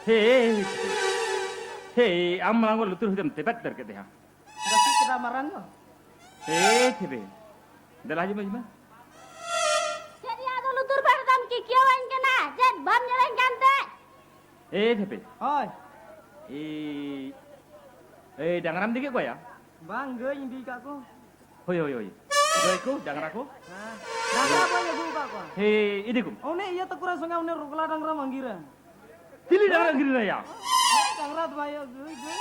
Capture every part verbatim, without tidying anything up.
ᱦᱮ, ᱦᱮ, ᱟᱢ ᱢᱟᱨᱟᱝ ᱜᱚ ᱞᱩᱛᱩᱨ ᱦᱩᱭᱛᱮᱢ ᱛᱮᱵᱮᱫ ᱩᱛᱟᱹᱨ ᱠᱮᱫᱮᱭᱟ᱾ ᱜᱟᱛᱮ ᱠᱮᱫᱟ ᱢᱟᱨᱟᱝ ᱜᱚ᱾ ᱦᱮ, ᱛᱷᱮᱵᱮ᱾ ᱫᱮᱞᱟ ᱦᱤᱡᱩᱜ ᱢᱮ, ᱦᱤᱡᱩᱜ ᱢᱮ᱾ ᱪᱮᱫ ᱭᱟ ᱟᱫᱚ ᱞᱩᱛᱩᱨ ᱵᱟᱲ ᱫᱟᱢ ᱠᱤᱠᱤᱭᱟᱹᱣᱟᱹᱧ ᱠᱟᱱᱟ? ᱪᱮᱫ ᱵᱟᱢ ᱧᱮᱞᱟᱹᱧ ᱠᱟᱱ ᱛᱮ? ᱮ ᱛᱷᱮᱯᱮ᱾ ᱦᱳᱭ᱾ ᱮ, ᱮ, ᱰᱟᱝᱨᱟᱢ ᱤᱫᱤ ᱠᱮᱫ ᱠᱚᱣᱟ ᱭᱟ? ᱵᱟᱝ, ᱜᱟᱹᱭ ᱤᱫᱤ ᱠᱟᱜ ᱠᱚ᱾ ᱦᱳᱭ, ᱦᱳᱭ, ᱦᱳᱭ᱾ ᱜᱟᱹᱭ ᱠᱚ, ᱰᱟᱝᱨᱟ ᱠᱚ? ᱦᱮᱸ, ᱰᱟᱝᱨᱟ ᱵᱟᱹᱧ ᱟᱹᱜᱩ ᱠᱟᱜ ᱠᱚᱣᱟ᱾ ᱦᱮ, ᱤᱫᱤ ᱠᱚᱢ᱾ ᱩᱱᱤ ᱤᱭᱟᱹ ᱛᱟᱠᱚ ᱨᱮᱱ ᱥᱚᱸᱜᱮ, ᱩᱱᱤ ᱨᱩᱜᱽᱞᱟ ᱰᱟᱝᱨᱟᱢ ᱟᱸᱜᱤᱨᱟ᱾ ᱪᱤᱞᱤ ᱰᱟᱝᱨᱟ ᱟᱸᱜᱤᱨ ᱮᱱᱟᱭᱟ? ᱦᱮᱸ, ᱰᱟᱝᱨᱟ ᱫᱚ ᱵᱟᱭ ᱟᱹᱜᱩᱭ ᱫᱚ᱾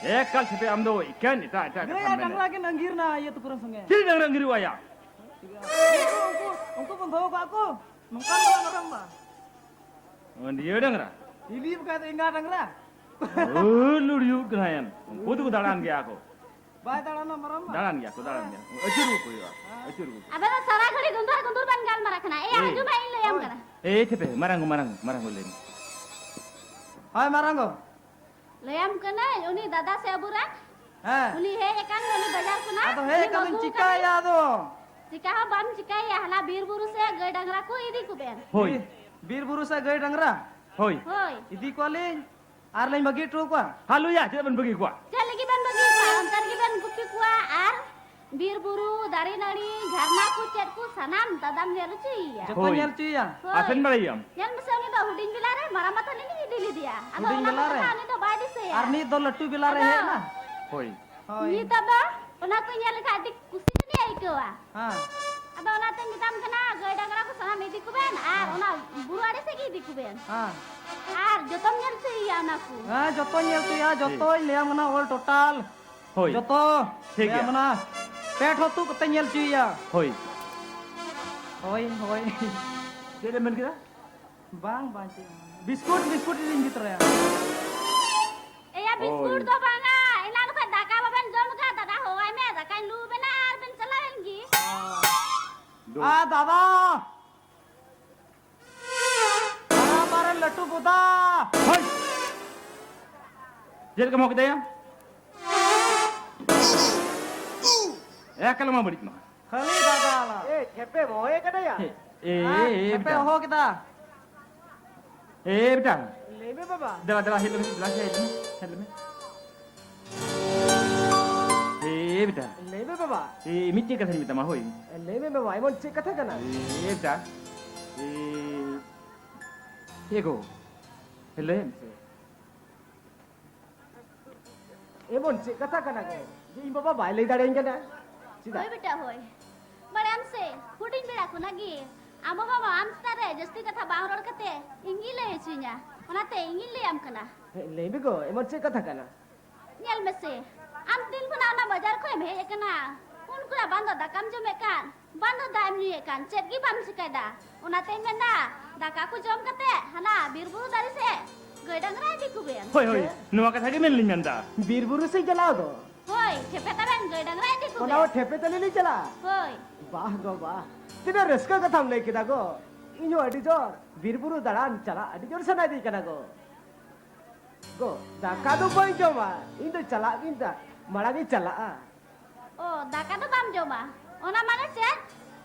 ᱮᱠᱟᱞ ᱥᱮᱯᱮ ᱟᱢ ᱫᱚ ᱮᱠᱮᱱ ᱮᱴᱟᱜ, ᱮᱴᱟᱜ ᱜᱟᱹᱭ ᱠᱟᱛᱷᱟᱢ ᱟᱨ ᱢᱮᱱᱮᱫ᱾ ᱰᱟᱝᱨᱟ ᱠᱤᱱ ᱟᱸᱜᱤᱨ ᱱᱟ ᱤᱭᱟᱹ ᱛᱟᱠᱚ ᱨᱮᱱ ᱥᱚᱸᱜᱮ᱾ ᱪᱤᱞᱤ ᱰᱟᱝᱨᱟ ᱟᱸᱜᱤᱨ ᱟᱭᱟ? ᱩᱱᱠᱩ, ᱩᱱᱠᱩ, ᱩᱱᱠᱩ ᱵᱚᱱ ᱫᱚᱦᱚ ᱠᱟᱜ ᱠᱚ᱾ ᱱᱚᱝᱠᱟᱱ ᱫᱚ ᱢᱮᱨᱚᱢ ᱵᱟ᱾ ᱟᱹᱰᱤᱭᱟᱹ ᱰᱟᱝᱨᱟ᱾ ᱤᱫᱤ ᱵᱟᱠᱷᱟᱡ ᱫᱚ ᱮᱸᱜᱟ ᱰᱟᱝᱨᱟ᱾ ᱳ, ᱞᱩᱲᱤᱭᱩᱜ ᱠᱟᱱᱟ ᱮᱱ᱾ ᱩᱱᱠᱩ ᱫᱚᱠᱚ ᱫᱟᱬᱟᱱ ᱜᱮᱭᱟ ᱠᱚ᱾ ᱵᱟᱭ ᱫᱟᱬᱟᱱᱟ ᱢᱮᱨᱚᱢ ᱢᱟ᱾ ᱫᱟᱬᱟᱱ ᱜᱮᱭᱟ ᱠᱚ, ᱫᱟᱬᱟᱱ ᱜᱮᱭᱟ ᱠᱚ᱾ ᱟᱹᱪᱩᱨ ᱠᱚ ᱦᱩᱭᱩᱜᱼᱟ, ᱟᱹᱪᱩᱨ ᱠᱚ᱾ ᱟᱵᱮ ᱫᱚ ᱥᱟᱨᱟ ᱜᱷᱟᱹᱲᱤ ᱜᱩᱱᱫᱩᱨ ᱜᱩᱱᱫᱩᱨ ᱵᱮᱱ ᱜᱟᱞᱢᱟᱨᱟᱜ ᱠᱟᱱᱟ᱾ ᱮᱭᱟ, ᱮᱭ᱾ ᱦᱤᱡᱩᱜ ᱢᱮ, ᱤᱧ ᱞᱟᱹᱭᱟᱢ ᱦᱳᱭ᱾ ᱠᱟᱱᱟ᱾ ᱮᱭ, ᱪᱷᱮᱯᱮ, ᱢᱟᱨᱟᱝ ᱜᱚ, ᱢᱟᱨᱟᱝ ᱜᱚ, ᱢᱟᱨᱟᱝ ᱜᱚ, ᱞᱟᱹᱭ ᱢᱮ᱾ ᱦᱳᱭ, ᱢᱟᱨᱟᱝ ᱜᱚ᱾ ᱞᱟᱹᱭᱟᱢ ᱠᱟᱹᱱᱟᱹᱧ, ᱩᱱᱤ ᱫᱟᱫᱟ ᱥᱮ ᱟᱵᱚᱨᱮᱱ? ᱦᱮᱸ᱾ ᱩᱱᱤ ᱦᱮᱡ ᱟᱠᱟᱱ, ᱩᱱᱤ ᱵᱟᱡᱟᱨ ᱠᱷᱚᱱᱟᱜ᱾ ᱟᱫᱚ ᱦᱮᱡ ᱩᱱᱤ ᱟᱠᱟᱱ ᱫᱚᱧ ᱟᱹᱜᱩ ᱪᱤᱠᱟᱹᱭᱟ ᱟᱠᱟᱫᱮᱭᱟ᱾ ᱟᱫᱚ? ᱪᱤᱠᱟ ᱦᱚᱸ ᱵᱟᱢ ᱪᱤᱠᱟᱹᱭᱟ, ᱦᱟᱱᱟ ᱵᱤᱨ ᱵᱩᱨᱩ ᱥᱮ ᱜᱟᱹᱭ ᱰᱟᱝᱨᱟ ᱠᱚ ᱤᱫᱤ ᱠᱚᱵᱮᱱ᱾ ᱦᱳᱭ᱾ ᱵᱤᱨ, ᱵᱤᱨ ᱵᱩᱨᱩ ᱥᱮ ᱜᱟᱹᱭ ᱰᱟᱝᱨᱟ? ᱦᱳᱭ᱾ ᱦᱳᱭ᱾ ᱤᱫᱤ ᱠᱚᱣᱟᱞᱤᱧ᱾ ᱟᱨ ᱞᱤᱧ ᱵᱟᱹᱜᱤ ᱦᱚᱴᱚ ᱠᱚᱣᱟ᱾ ᱦᱟᱞᱩᱭᱟ, ᱪᱮᱫᱟᱜ ᱵᱮᱱ ᱵᱟᱹᱜᱤ ᱠᱚᱣᱟ? ᱪᱮᱫ ᱞᱟᱹᱜᱤᱫ ᱵᱮᱱ ᱵᱟᱹᱜᱤ ᱠᱚᱣᱟ? ᱚᱱᱛᱮ ᱨᱮᱜᱮ ᱵᱮᱱ ᱜᱩᱯᱤ ᱠᱚᱣᱟ ᱟᱨ ᱵᱤᱨ ᱵᱩᱨᱩ, ᱫᱟᱨᱮ ᱱᱟᱹᱲᱤ, ᱡᱷᱟᱨᱱᱟ ᱠᱚ ᱪᱮᱫ ᱠᱚ ᱥᱟᱱᱟᱢ ᱫᱟᱫᱟᱢ ᱧᱮᱞ ᱦᱚᱪᱚᱭᱮᱭᱟ᱾ ᱡᱚᱛᱚ ᱦᱳᱭ᱾ ᱧᱮᱞ ᱦᱚᱪᱚᱭᱮᱭᱟ᱾ ᱦᱳᱭ᱾ ᱟᱥᱮᱱ ᱵᱟᱲᱟᱭᱮᱭᱟᱢ? ᱧᱮᱞ ᱢᱮᱥᱮ, ᱩᱱᱤ ᱫᱚ ᱦᱩᱰᱤᱧ ᱵᱮᱞᱟ ᱨᱮ ᱢᱟᱨᱟᱝ ᱢᱟᱛᱚ ᱱᱤᱧ ᱤᱫᱤ ᱞᱮᱫᱮᱭᱟ᱾ ᱟᱫᱚ ᱦᱩᱰᱤᱧ ᱚᱱᱟ ᱵᱮᱞᱟ ᱠᱚᱫᱚ ᱨᱮ? ᱦᱟᱸᱜ ᱩᱱᱤ ᱫᱚ ᱵᱟᱭ ᱫᱤᱥᱟᱹᱭᱟ᱾ ᱟᱨ ᱱᱤᱛ ᱫᱚ ᱞᱟᱹᱴᱩ ᱵᱮᱞᱟ ᱨᱮ ᱟᱫᱚ ᱦᱮᱡ ᱮᱱᱟ? ᱦᱳᱭ᱾ ᱦᱳᱭ᱾ ᱱᱤᱛᱚᱜ ᱫᱚ ᱚᱱᱟ ᱠᱚ ᱧᱮᱞ ᱞᱮᱠᱷᱟᱡ ᱟᱹᱰᱤ ᱠᱩᱥᱤ ᱜᱮ ᱟᱹᱭᱠᱟᱹᱣᱟ᱾ ᱦᱮᱸ᱾ ᱟᱫᱚ ᱚᱱᱟᱛᱮᱧ ᱢᱮᱛᱟᱢ ᱠᱟᱱᱟ, ᱜᱟᱹᱭ ᱰᱟᱝᱨᱟ ᱠᱚ ᱥᱟᱱᱟᱢ ᱤᱫᱤ ᱠᱚᱵᱮᱱ ᱟᱨ ᱦᱮᱸ᱾ ᱚᱱᱟ ᱵᱩᱨᱩ ᱟᱲᱮ ᱥᱮᱫ ᱜᱮ ᱤᱫᱤ ᱠᱚᱵᱮᱱ᱾ ᱦᱮᱸ᱾ ᱟᱨ ᱡᱚᱛᱚᱢ ᱧᱮᱞ ᱦᱚᱪᱚᱭᱮᱭᱟ ᱚᱱᱟ ᱠᱚ᱾ ᱦᱮᱸ, ᱡᱚᱛᱚᱧ ᱧᱮᱞ ᱦᱚᱪᱚᱭᱟ, ᱡᱚᱛᱚᱧ ᱞᱟᱹᱭᱟᱢ ᱠᱟᱱᱟ, all total᱾ ᱦᱳᱭ᱾ ᱡᱚᱛᱚ᱾ ᱴᱷᱤᱠ ᱜᱮᱭᱟ᱾ ᱞᱟᱹᱭᱟᱢ ᱠᱟᱱᱟ, ᱯᱮᱴ ᱦᱚᱸ ᱛᱩᱫ ᱠᱟᱛᱮ ᱧᱮᱞ ᱦᱚᱪᱚᱭᱮᱭᱟ᱾ ᱦᱳᱭ᱾ ᱦᱳᱭ, ᱦᱳᱭ᱾ ᱪᱮᱫ ᱮᱢ ᱢᱮᱱ ᱠᱮᱫᱟ? ᱵᱟᱝ, ᱵᱟᱝ, ᱪᱮᱫ ᱦᱚᱸ ᱵᱟᱝ᱾ ᱵᱤᱥᱠᱩᱴ, ᱵᱤᱥᱠᱩᱴ ᱤᱧ ᱤᱫᱤ ᱛᱚᱨᱟᱭᱟ᱾ ᱮᱭᱟ, ᱵᱤᱥᱠᱩᱴ ᱦᱳᱭ᱾ ᱫᱚ ᱵᱟᱝᱟ, ᱮᱱᱟᱱ ᱠᱷᱚᱱ ᱫᱟᱠᱟ ᱵᱟᱵᱮᱱ ᱡᱚᱢ ᱠᱟᱜ, ᱫᱟᱫᱟ ᱦᱚᱦᱚᱣᱟᱭ ᱢᱮ, ᱫᱟᱠᱟᱧ ᱞᱩ ᱵᱮᱱᱟ ᱟᱨ ᱵᱮᱱ ᱪᱟᱞᱟᱣᱮᱱ ᱜᱮ᱾ ᱫᱩ᱾ ᱟ, ᱫᱟᱫᱟ! ᱟᱨ ᱟᱵᱟᱨᱮ ᱞᱟᱹᱴᱩ ᱵᱚᱫᱟ! ᱦᱳᱭ! ᱪᱮᱫ ᱞᱮᱠᱟᱢ ᱦᱚᱦᱚ ᱠᱮᱫᱮᱭᱟ? ᱮᱠᱟᱞ ᱢᱟ ᱵᱟᱹᱲᱤᱡ ᱢᱟ᱾ ᱠᱷᱟᱹᱞᱤ ᱫᱟᱫᱟ ᱟᱞᱟᱝ᱾ ᱮ, ᱪᱷᱮᱯᱮᱢ ᱦᱚᱦᱚᱭᱮ ᱠᱟᱱᱟ ᱭᱟ? ᱮ, ᱮ, ᱦᱮᱸ, ᱮ, ᱪᱷᱮᱯᱮ ᱵᱮᱴᱟ᱾ ᱦᱚᱦᱚ ᱠᱮᱫᱟ᱾ ᱮ ᱵᱮᱴᱟ᱾ ᱞᱟᱹᱭ ᱢᱮ ᱵᱟᱵᱟ᱾ ᱫᱮᱞᱟ, ᱫᱮᱞᱟ, ᱦᱮᱡ ᱞᱮᱢᱮ, ᱫᱮᱞᱟ, ᱦᱮᱡ ᱞᱮᱢᱮ, ᱦᱮᱡ ᱞᱮᱢᱮ᱾ ᱮ ᱵᱮᱴᱟ᱾ ᱞᱟᱹᱭ ᱢᱮ ᱵᱟᱵᱟ᱾ ᱮ, ᱢᱤᱫᱴᱮᱡ ᱠᱟᱛᱷᱟᱧ ᱢᱮᱛᱟᱢᱟ, ᱦᱳᱭ᱾ ᱞᱟᱹᱭ ᱢᱮ ᱵᱟᱵᱟ, ᱮᱢᱚᱱ ᱪᱮᱫ ᱠᱟᱛᱷᱟ ᱠᱟᱱᱟ? ᱮ ᱵᱮᱴᱟ᱾ ᱮ, ᱮ ᱜᱚ᱾ ᱞᱟᱹᱭ ᱢᱮᱥᱮ᱾ ᱮᱢᱚᱱ ᱪᱮᱫ ᱠᱟᱛᱷᱟ ᱠᱟᱱᱟ ᱜᱚ, ᱡᱮ ᱤᱧ ᱵᱟᱵᱟ ᱵᱟᱭ ᱞᱟᱹᱭ ᱫᱟᱲᱮᱭᱟᱹᱧ ᱠᱟᱱᱟ? ᱪᱮᱫᱟᱜ? ᱦᱳᱭ ᱵᱮᱴᱟ, ᱦᱳᱭ᱾ ᱵᱟᱲᱟᱭᱟᱢ ᱥᱮ, ᱦᱩᱰᱤᱧ ᱵᱮᱲᱟ ᱠᱷᱚᱱᱟᱜ ᱜᱮ ᱟᱢ ᱵᱟᱵᱟ ᱢᱟ ᱟᱢ ᱪᱮᱛᱟᱱ ᱨᱮ ᱡᱟᱹᱥᱛᱤ ᱠᱟᱛᱷᱟ ᱵᱟᱝ ᱨᱚᱲ ᱠᱟᱛᱮ ᱤᱧ ᱜᱮ ᱞᱟᱹᱭ ᱦᱚᱪᱚᱧᱟ᱾ ᱚᱱᱟᱛᱮ ᱤᱧᱤᱧ ᱞᱟᱹᱭᱟᱢ ᱠᱟᱱᱟ᱾ ᱦᱮᱸ, ᱞᱟᱹᱭ ᱢᱮ ᱜᱚ, ᱮᱢᱚᱱ ᱪᱮᱫ ᱠᱟᱛᱷᱟ ᱠᱟᱱᱟ? ᱧᱮᱞ ᱢᱮᱥᱮ, ᱟᱢ ᱛᱤᱱ ᱠᱷᱚᱱᱟᱜ ᱚᱱᱟ ᱵᱟᱡᱟᱨ ᱠᱷᱚᱱᱮᱢ ᱦᱮᱡ ᱟᱠᱟᱱᱟ, ᱩᱱ ᱠᱷᱚᱱᱟᱜ ᱵᱟᱝ ᱫᱚ ᱫᱟᱠᱟᱢ ᱡᱚᱢᱮᱫ ᱠᱟᱱ, ᱵᱟᱝ ᱫᱚ ᱫᱟᱜ ᱮᱢ ᱧᱩᱭᱮᱫ ᱠᱟᱱ, ᱪᱮᱫ ᱜᱮ ᱵᱟᱢ ᱪᱤᱠᱟᱹᱭᱮᱫᱟ᱾ ᱚᱱᱟᱛᱮᱧ ᱢᱮᱱᱫᱟ, ᱫᱟᱠᱟ ᱠᱚ ᱡᱚᱢ ᱠᱟᱛᱮ ᱦᱟᱱᱟ ᱵᱤᱨ ᱵᱩᱨᱩ ᱫᱟᱨᱮ ᱥᱮᱫ ᱜᱟᱹᱭ ᱰᱟᱝᱨᱟ ᱤᱫᱤ ᱠᱚᱵᱮᱱ᱾ ᱦᱳᱭ, ᱦᱳᱭ, ᱪᱮᱫ? ᱱᱚᱣᱟ ᱠᱟᱛᱷᱟ ᱜᱮ ᱢᱮᱱ ᱞᱤᱧ ᱢᱮᱱᱫᱟ᱾ ᱵᱤᱨ ᱵᱩᱨᱩ ᱥᱮᱫ ᱪᱟᱞᱟᱣ ᱫᱚ? ᱦᱳᱭ, ᱴᱷᱮᱯᱮ ᱛᱟᱵᱮᱱ ᱜᱟᱹᱭ ᱰᱟᱝᱨᱟ ᱤᱫᱤ ᱠᱚᱵᱮᱱ᱾ ᱚᱱᱟ ᱦᱚᱸ ᱴᱷᱮᱯᱮ ᱛᱟᱞᱮ ᱞᱤᱧ ᱪᱟᱞᱟᱜᱼᱟ? ᱦᱳᱭ᱾ ᱵᱟᱦ ᱜᱚ ᱵᱟᱦ, ᱛᱤᱱᱟᱹᱜ ᱨᱟᱹᱥᱠᱟᱹ ᱠᱟᱛᱷᱟᱢ ᱞᱟᱹᱭ ᱠᱮᱫᱟ ᱜᱚ᱾ ᱤᱧ ᱦᱚᱸ ᱟᱹᱰᱤ ᱡᱳᱨ ᱵᱤᱨ ᱵᱩᱨᱩ ᱫᱟᱬᱟᱱ ᱪᱟᱞᱟᱜ ᱟᱹᱰᱤ ᱡᱳᱨ ᱥᱟᱱᱟᱭᱮᱫᱤᱧ ᱠᱟᱱᱟ ᱜᱚ᱾ ᱜᱚ, ᱫᱟᱠᱟ ᱫᱚ ᱵᱟᱹᱧ ᱡᱚᱢᱟ, ᱤᱧ ᱫᱚ ᱪᱟᱞᱟᱜ ᱜᱤᱧ ᱫᱟ-, ᱢᱟᱲᱟᱝ ᱤᱧ ᱪᱟᱞᱟᱜᱼᱟ᱾ ᱚ, ᱫᱟᱠᱟ ᱫᱚ ᱵᱟᱢ ᱡᱚᱢᱟ? ᱚᱱᱟ ᱢᱟᱱᱮ ᱪᱮᱫ?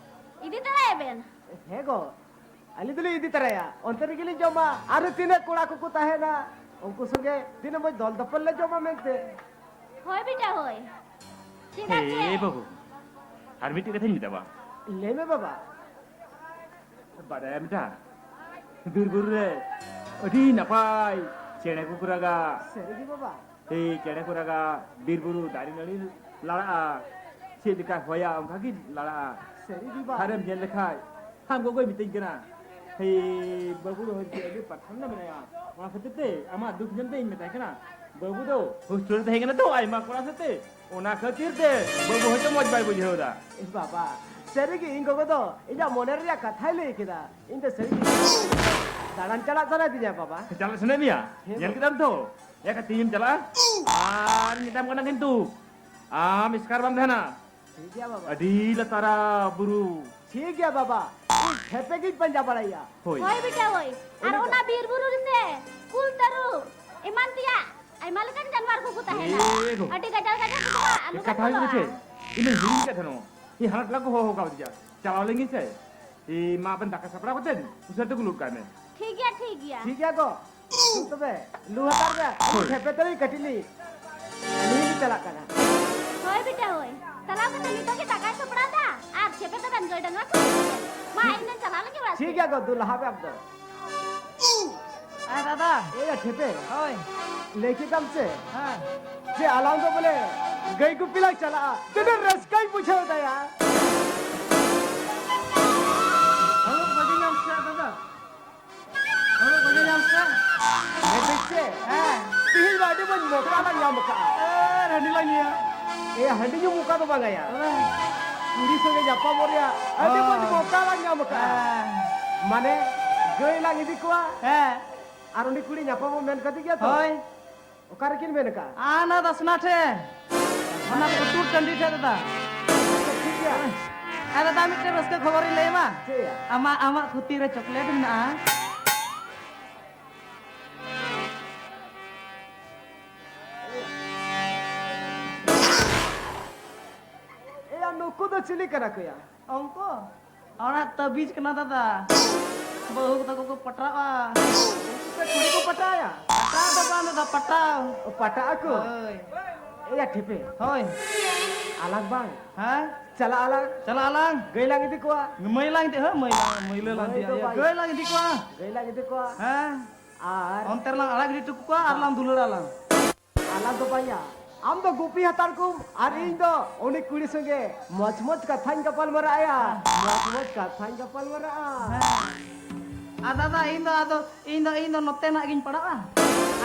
ᱤᱫᱤ ᱛᱚᱨᱟᱭᱮ ᱵᱮᱱ᱾ ᱦᱮᱸ ᱜᱚ, ᱟᱹᱞᱤᱧ ᱫᱚᱞᱤᱧ ᱤᱫᱤ ᱛᱚᱨᱟᱭᱟ, ᱚᱱᱛᱮ ᱨᱮᱜᱮ ᱞᱤᱧ ᱡᱚᱢᱟ᱾ ᱟᱨ ᱛᱤᱱᱟᱹᱜ ᱠᱚᱲᱟ ᱠᱚᱠᱚ ᱛᱟᱦᱮᱱᱟ, ᱩᱱᱠᱩ ᱥᱚᱸᱜᱮ ᱛᱤᱱᱟᱹᱜ ᱢᱚᱡᱽ ᱫᱚᱞ ᱫᱚᱯᱚᱞ ᱞᱮ ᱡᱚᱢᱟ ᱢᱮᱱᱛᱮ᱾ ᱦᱳᱭ ᱵᱮᱴᱟ, ᱦᱳᱭ᱾ ᱪᱮᱫᱟᱜ ᱪᱮ? ᱮ ᱵᱟᱹᱵᱩ, ᱟᱨ ᱢᱤᱫᱴᱮᱡ ᱠᱟᱛᱷᱟᱧ ᱢᱮᱛᱟᱢᱟ᱾ ᱞᱟᱹᱭ ᱢᱮ ᱵᱟᱵᱟ᱾ ᱵᱟᱰᱟᱭᱟᱢ ᱵᱮᱴᱟ, ᱵᱤᱨ ᱵᱩᱨᱩ ᱨᱮ ᱟᱹᱰᱤ ᱱᱟᱯᱟᱭ ᱪᱮᱬᱮ ᱠᱚᱠᱚ ᱨᱟᱜᱟ᱾ ᱥᱟᱹᱨᱤ ᱜᱮ ᱵᱟᱵᱟ? ᱮᱭ ᱪᱮᱬᱮ ᱠᱚ ᱨᱟᱜᱟ, ᱵᱤᱨ ᱵᱩᱨᱩ ᱫᱟᱨᱮ ᱱᱟᱹᱲᱤ ᱞᱟᱲᱟᱜᱼᱟ, ᱪᱮᱫ ᱞᱮᱠᱟ ᱦᱚᱭᱟ ᱚᱱᱠᱟ ᱜᱮ ᱞᱟᱲᱟᱜᱼᱟ᱾ ᱥᱟᱹᱨᱤ ᱜᱮ ᱵᱟᱵᱟ? ᱟᱨᱮᱢ ᱧᱮᱞ ᱞᱮᱠᱷᱟᱡ, ᱟᱢ ᱜᱚᱜᱚᱭ ᱢᱤᱛᱟᱹᱧ ᱠᱟᱱᱟ, ᱦᱮᱭ ᱵᱟᱹᱵᱩ ᱫᱚ ᱦᱚᱭᱛᱳ ᱟᱹᱰᱤ ᱯᱟᱨᱥᱟᱱ ᱨᱮ ᱢᱮᱱᱟᱭᱟ, ᱚᱱᱟ ᱠᱷᱟᱹᱛᱤᱨ ᱛᱮ ᱟᱢᱟᱜ ᱫᱩᱠ ᱧᱮᱞ ᱛᱮ ᱤᱧ ᱢᱮᱛᱟᱭ ᱠᱟᱱᱟ, ᱵᱟᱹᱵᱩ ᱫᱚ ᱦᱳᱥᱴᱮᱞ ᱨᱮ ᱛᱟᱦᱮᱸ ᱠᱟᱱᱟ ᱛᱚ ᱟᱭᱢᱟ ᱠᱚᱲᱟ ᱥᱟᱛᱮ, ᱚᱱᱟ ᱠᱷᱟᱹᱛᱤᱨ ᱛᱮ ᱵᱟᱹᱵᱩ ᱦᱚᱭᱛᱳ ᱢᱚᱡᱽ ᱵᱟᱭ ᱵᱩᱡᱷᱟᱹᱣ ᱮᱫᱟ᱾ ᱮ ᱵᱟᱵᱟ, ᱥᱟᱹᱨᱤ ᱜᱮ ᱤᱧ ᱜᱚᱜᱚ ᱫᱚ ᱤᱧᱟᱜ ᱢᱚᱱᱮ ᱨᱮᱭᱟᱜ ᱠᱟᱛᱷᱟᱭ ᱞᱟᱹᱭ ᱠᱮᱫᱟ᱾ ᱤᱧ ᱫᱚ ᱥᱟᱹᱨᱤ ᱜᱮ ᱫᱟᱬᱟᱱ ᱪᱟᱞᱟᱜ ᱥᱟᱱᱟᱭᱮᱫᱤᱧᱟ ᱵᱟᱵᱟ᱾ ᱪᱟᱞᱟᱜ ᱥᱟᱱᱟᱭᱮᱫ ᱢᱮᱭᱟ? ᱦᱮᱸ ᱧᱮᱞ ᱵᱟᱵᱟ᱾ ᱠᱮᱫᱟᱢ ᱛᱚ? ᱮᱠᱟ ᱛᱤᱦᱤᱧ ᱮᱢ ᱪᱟᱞᱟᱜᱼᱟ? ᱟᱨ ᱢᱮᱛᱟᱢ ᱠᱟᱱᱟ ᱠᱤᱱᱛᱩ ᱟᱢ ᱮᱥᱠᱟᱨ ᱵᱟᱢ ᱛᱟᱦᱮᱱᱟ᱾ ᱴᱷᱤᱠ ᱜᱮᱭᱟ ᱵᱟᱵᱟ᱾ ᱟᱹᱰᱤ ᱞᱟᱛᱟᱨᱟ ᱵᱩᱨᱩ᱾ ᱴᱷᱤᱠ ᱜᱮᱭᱟ ᱵᱟᱵᱟ, ᱤᱧ ᱴᱷᱮᱯᱮ ᱜᱤᱧ ᱯᱟᱸᱡᱟ ᱵᱟᱲᱟᱭᱟ᱾ ᱦᱳᱭ᱾ ᱦᱳᱭ ᱵᱮᱴᱟ, ᱦᱳᱭ᱾ ᱟᱨ ᱚᱱᱟ ᱵᱤᱨ ᱵᱩᱨᱩ ᱨᱮᱥᱮ ᱠᱩᱞ, ᱛᱟᱹᱨᱩᱵ, ᱮᱢᱟᱱ ᱛᱮᱭᱟᱜ ᱟᱭᱢᱟ ᱞᱮᱠᱟᱱ ᱡᱟᱱᱣᱟᱨ ᱠᱚᱠᱚ ᱛᱟᱦᱮᱱᱟ᱾ ᱮ ᱜᱚ᱾ ᱟᱹᱰᱤ ᱜᱟᱡᱟᱲ ᱜᱟᱡᱟᱲ ᱠᱚᱫᱚ ᱦᱟᱸᱜ ᱟᱞᱚ ᱵᱮᱱ ᱠᱟᱛᱷᱟ ᱦᱩᱭᱩᱜ ᱠᱟᱱᱟ ᱵᱚᱞᱚᱜᱼᱟ᱾ ᱪᱮᱫ? ᱤᱧ ᱫᱚᱧ ᱦᱤᱲᱤᱧ ᱠᱮᱫ ᱛᱟᱦᱮᱱᱚᱜ᱾ ᱤᱧ ᱦᱟᱱᱟ ᱴᱚᱞᱟ ᱠᱚ ᱦᱚᱦᱚ ᱠᱟᱣᱫᱤᱧᱟ᱾ ᱪᱟᱞᱟᱣ ᱞᱮᱱ ᱜᱤᱧ ᱥᱮ᱾ ᱮ ᱢᱟ, ᱟᱵᱮᱱ ᱫᱟᱠᱟ ᱥᱟᱯᱲᱟᱣ ᱠᱟᱛᱮᱫ ᱩᱥᱟᱹᱨᱟ ᱛᱮ ᱠᱩᱞᱩᱜ ᱠᱟᱜ ᱢᱮ᱾ ᱴᱷᱤᱠ ᱜᱮᱭᱟ, ᱴᱷᱤᱠ ᱜᱮᱭᱟ᱾ ᱴᱷᱤᱠ ᱜᱮᱭᱟ ᱜᱚ᱾ ᱛᱚᱵᱮ ᱞᱩ ᱦᱟᱛᱟᱲ ᱵᱮ᱾ ᱦᱳᱭ᱾ ᱴᱷᱮᱯᱮ ᱛᱟᱹᱞᱤᱧ ᱠᱟᱹᱴᱤᱡ ᱞᱤᱧ, ᱟᱹᱞᱤᱧ ᱞᱤᱧ ᱪᱟᱞᱟᱜ ᱠᱟᱱᱟ᱾ ᱦᱳᱭ ᱵᱮᱴᱟ, ᱦᱳᱭ᱾ ᱪᱟᱞᱟᱣ ᱠᱟᱛᱮ ᱱᱤᱛᱚᱜ ᱜᱮ ᱫᱟᱠᱟᱭ ᱥᱟᱯᱲᱟᱣ ᱫᱟ ᱟᱨ ᱪᱮᱯᱮ ᱫᱚ ᱵᱮᱱ ᱜᱟᱹᱭ ᱰᱟᱝᱨᱟ ᱠᱚ᱾ ᱢᱟ, ᱤᱧ ᱫᱚᱧ ᱪᱟᱞᱟᱣ ᱞᱮᱱ ᱜᱮ ᱚᱲᱟᱜ ᱴᱷᱤᱠ ᱥᱮᱫ᱾ ᱜᱮᱭᱟ ᱜᱚ, ᱫᱩ ᱞᱟᱦᱟ ᱵᱮ ᱟᱢ ᱫᱚ᱾ ᱟᱨ ᱫᱟᱫᱟ᱾ ᱮᱭᱟ ᱴᱷᱮᱯᱮ᱾ ᱦᱳᱭ᱾ ᱞᱟᱹᱭ ᱠᱮᱫᱟᱢ ᱥᱮ? ᱦᱮᱸ᱾ ᱡᱮ ᱟᱞᱟᱝ ᱫᱚ ᱵᱚᱞᱮ ᱜᱟᱹᱭ ᱜᱩᱯᱤ ᱞᱟᱝ ᱪᱟᱞᱟᱜᱼᱟ᱾ ᱛᱤᱱᱟᱹᱜ ᱨᱟᱹᱥᱠᱟᱹᱧ ᱵᱩᱡᱷᱟᱹᱣ ᱫᱟᱭᱟ᱾ ᱦᱳᱭ, ᱵᱟᱹᱜᱤ ᱧᱟᱢ ᱥᱮ ᱫᱟᱫᱟ᱾ ᱦᱳᱭ, ᱵᱟᱹᱜᱤ ᱧᱟᱢ ᱥᱮ᱾ ᱦᱮᱸ, ᱴᱷᱤᱠ ᱥᱮ? ᱦᱮᱸ᱾ ᱛᱤᱦᱤᱧ ᱢᱟ ᱟᱹᱰᱤ ᱢᱚᱡᱽ ᱢᱚᱠᱟ ᱞᱟᱝ ᱧᱟᱢ ᱟᱠᱟᱫᱼᱟ᱾ ᱮ, ᱦᱟᱺᱰᱤ ᱞᱟᱝ ᱧᱩᱭᱟ᱾ ᱮᱭᱟ, ᱦᱟᱺᱰᱤ ᱧᱩ ᱢᱚᱠᱟ ᱫᱚ ᱵᱟᱝ ᱟᱭᱟ᱾ ᱛᱚᱵᱮ? ᱠᱩᱲᱤ ᱥᱚᱸᱜᱮ ᱧᱟᱯᱟᱢᱚᱜ ᱨᱮᱭᱟᱜ ᱟᱹᱰᱤ ᱢᱚᱡᱽ ᱦᱳᱭ᱾ ᱢᱚᱠᱟ ᱞᱟᱝ ᱧᱟᱢ ᱟᱠᱟᱫᱼᱟ᱾ ᱦᱮᱸ᱾ ᱢᱟᱱᱮ, ᱜᱟᱹᱭ ᱞᱟᱝ ᱤᱫᱤ ᱠᱚᱣᱟ᱾ ᱦᱮᱸ᱾ ᱟᱨ ᱩᱱᱤ ᱠᱩᱲᱤ ᱧᱟᱯᱟᱢᱚᱜ ᱢᱮᱱ ᱠᱟᱫᱮ ᱜᱮᱭᱟ ᱛᱚ? ᱦᱳᱭ᱾ ᱚᱠᱟ ᱨᱮᱠᱤᱱ ᱢᱮᱱ ᱟᱠᱟᱫᱼᱟ? ᱟᱱᱟ ᱫᱟᱥᱱᱟ ᱴᱷᱮᱱ᱾ ᱚᱱᱟ ᱯᱩᱛᱩᱨ ᱴᱟᱺᱰᱤ ᱴᱷᱮᱱ ᱫᱟᱫᱟ᱾ ᱟᱪᱪᱷᱟ, ᱴᱷᱤᱠ ᱜᱮᱭᱟ᱾ ᱟᱨ ᱫᱟᱫᱟ, ᱢᱤᱫᱴᱮᱱ ᱨᱟᱹᱥᱠᱟᱹ ᱠᱷᱚᱵᱚᱨᱤᱧ ᱞᱟᱹᱭ ᱟᱢᱟ᱾ ᱪᱮᱫ ᱭᱟ? ᱟᱢᱟᱜ, ᱟᱢᱟᱜ ᱠᱷᱚᱛᱤ ᱨᱮ ᱪᱚᱠᱞᱮᱴ ᱢᱮᱱᱟᱜᱼᱟ᱾ ᱮᱭᱟ, ᱱᱩᱠᱩ ᱫᱚ ᱪᱤᱞᱤ ᱠᱟᱱᱟ ᱠᱚ ᱭᱟ? ᱩᱱᱠᱩ? ᱚᱱᱟ ᱛᱟᱹᱵᱤᱡ ᱠᱟᱱᱟ ᱫᱟᱫᱟ᱾ ᱵᱟᱹᱦᱩ ᱛᱟᱠᱚ ᱠᱚ ᱯᱟᱴᱟᱣᱟ᱾ ᱩᱱᱠᱩ ᱯᱮ ᱠᱩᱲᱤ ᱠᱚ ᱯᱟᱴᱟᱣᱟ ᱭᱟ? ᱯᱟᱴᱟᱣ ᱫᱚ ᱵᱟᱝ ᱫᱟᱫᱟ, ᱯᱟᱴᱟᱣ᱾ ᱚ, ᱯᱟᱴᱟᱜ ᱟᱠᱚ? ᱦᱳᱭ᱾ ᱮᱭᱟ ᱴᱷᱤᱯᱮ᱾ ᱦᱳᱭ᱾ ᱟᱞᱟᱝ ᱵᱟᱝ? ᱦᱮᱸ? ᱪᱟᱞᱟᱜ ᱟᱞᱟᱝ᱾ ᱪᱟᱞᱟᱜ ᱟᱞᱟᱝ᱾ ᱜᱟᱹᱭ ᱞᱟᱝ ᱤᱫᱤ ᱠᱚᱣᱟ᱾ ᱢᱟᱹᱭ ᱞᱟᱝ ᱤᱫᱤ, ᱦᱳᱭ, ᱢᱟᱹᱭ ᱞᱟᱝ, ᱢᱟᱹᱭᱞᱟᱹ ᱞᱟᱝ ᱢᱟᱹᱭ ᱫᱚ ᱤᱫᱤᱭᱟ᱾ ᱵᱟᱭ ᱜᱟᱹᱭ ᱞᱟᱝ ᱤᱫᱤ ᱠᱚᱣᱟ᱾ ᱜᱟᱹᱭ ᱞᱟᱝ ᱤᱫᱤ ᱠᱚᱣᱟ᱾ ᱦᱮᱸ᱾ ᱟᱨ ᱚᱱᱛᱮ ᱨᱮᱞᱟᱝ ᱟᱲᱟᱜ ᱜᱤᱰᱤ ᱦᱚᱴᱚ ᱠᱚᱣᱟ ᱟᱨ ᱞᱟᱝ ᱫᱩᱞᱟᱹᱲ ᱟᱞᱟᱝ᱾ ᱟᱞᱟᱝ ᱫᱚ ᱵᱟᱭᱟ, ᱟᱢ ᱫᱚ ᱜᱩᱯᱤ ᱦᱟᱛᱟᱲ ᱠᱚᱢ ᱟᱨ ᱤᱧ ᱫᱚ ᱩᱱᱤ ᱠᱩᱲᱤ ᱥᱚᱸᱜᱮ ᱢᱚᱡᱽ ᱢᱚᱡᱽ ᱠᱟᱛᱷᱟᱧ ᱜᱟᱯᱟᱞ ᱢᱟᱨᱟᱜᱼᱟ᱾ ᱢᱚᱡᱽ ᱢᱚᱡᱽ ᱠᱟᱛᱷᱟᱧ ᱜᱟᱯᱟᱞ ᱢᱟᱨᱟᱜᱼᱟ᱾ ᱦᱮᱸ᱾ ᱟᱨ ᱫᱟᱫᱟ, ᱤᱧ ᱫᱚ ᱟᱫᱚ, ᱤᱧ ᱫᱚ, ᱤᱧ ᱫᱚ ᱱᱚᱛᱮᱱᱟᱜ ᱜᱤᱧ ᱯᱟᱲᱟᱜᱼᱟ᱾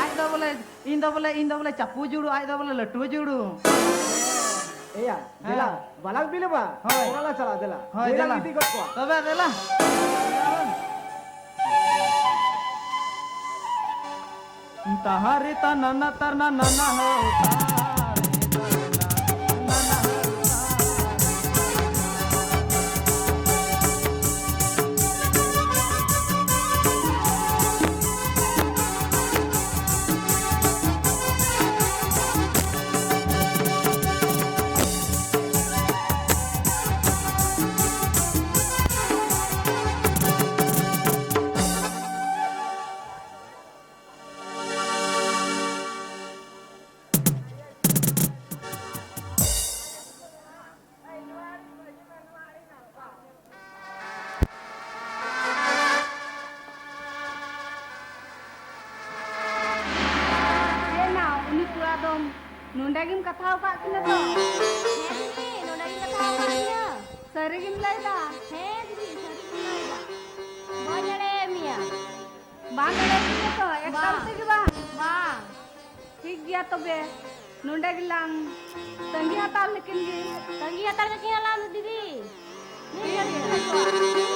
ᱟᱡ ᱫᱚ ᱵᱚᱞᱮ, ᱤᱧ ᱫᱚ ᱵᱚᱞᱮ, ᱤᱧ ᱫᱚ ᱵᱚᱞᱮ ᱪᱟᱯᱩ ᱡᱩᱲᱩ, ᱟᱡ ᱫᱚ ᱵᱚᱞᱮ ᱞᱟᱹᱴᱩ ᱡᱩᱲᱩ᱾ ᱮᱭᱟ, ᱫᱮᱞᱟ, ᱦᱮᱸ᱾ ᱵᱟᱞᱟᱝ ᱵᱤᱞᱚᱢᱟ᱾ ᱦᱳᱭ᱾ ᱚᱲᱟᱜ ᱞᱟᱝ ᱪᱟᱞᱟᱜᱼᱟ, ᱫᱮᱞᱟ᱾ ᱦᱳᱭ, ᱜᱟᱹᱭ ᱞᱟᱝ ᱫᱮᱞᱟ᱾ ᱤᱫᱤ ᱜᱚᱫ ᱠᱚᱣᱟ᱾ ᱛᱚᱵᱮ ᱫᱮᱞᱟ᱾ ᱛᱟᱦᱟᱨᱮ ᱛᱟ ᱱᱟᱱᱟ ᱛᱟᱨ ᱱᱟ ᱱᱟᱱᱟ ᱦᱳ ᱛᱟᱦᱟᱨᱮ ᱛᱟ ᱱᱟ ᱱᱟᱱᱟ ᱦᱳ ᱛᱟᱦᱟᱨᱮ᱾ ᱟᱠᱟᱫ ᱠᱤᱱᱟ ᱛᱚ? ᱦᱮᱸ ᱫᱤᱫᱤ, ᱱᱚᱰᱮ ᱜᱤᱧ ᱠᱟᱛᱷᱟ ᱟᱠᱟᱫ ᱠᱤᱱᱟ᱾ ᱥᱟᱹᱨᱤ ᱜᱮᱢ ᱞᱟᱹᱭ ᱫᱟ? ᱦᱮᱸ ᱫᱤᱫᱤ, ᱥᱟᱹᱨᱤ ᱜᱤᱧ ᱞᱟᱹᱭ ᱫᱟ᱾ ᱵᱟᱹᱧ ᱮᱲᱮᱭᱮᱫ ᱢᱮᱭᱟ᱾ ᱵᱟᱝ ᱮᱲᱮᱭᱮᱫ ᱢᱮᱭᱟ ᱛᱚ? ᱮᱠᱫᱚᱢ ᱵᱟᱝ᱾ ᱛᱮᱜᱮ ᱵᱟᱝ? ᱵᱟᱝ᱾ ᱴᱷᱤᱠ ᱜᱮᱭᱟ ᱛᱚᱵᱮ, ᱱᱚᱰᱮ ᱜᱮᱞᱟᱝ ᱛᱟᱺᱜᱤ ᱦᱟᱛᱟᱲ ᱞᱮᱠᱤᱱ ᱜᱮ᱾ ᱛᱟᱺᱜᱤ ᱦᱟᱛᱟᱲ ᱠᱟᱹᱠᱤᱱᱟᱞᱟᱝ ᱫᱤᱫᱤ᱾ ᱴᱷᱤᱠ ᱜᱮᱭᱟ᱾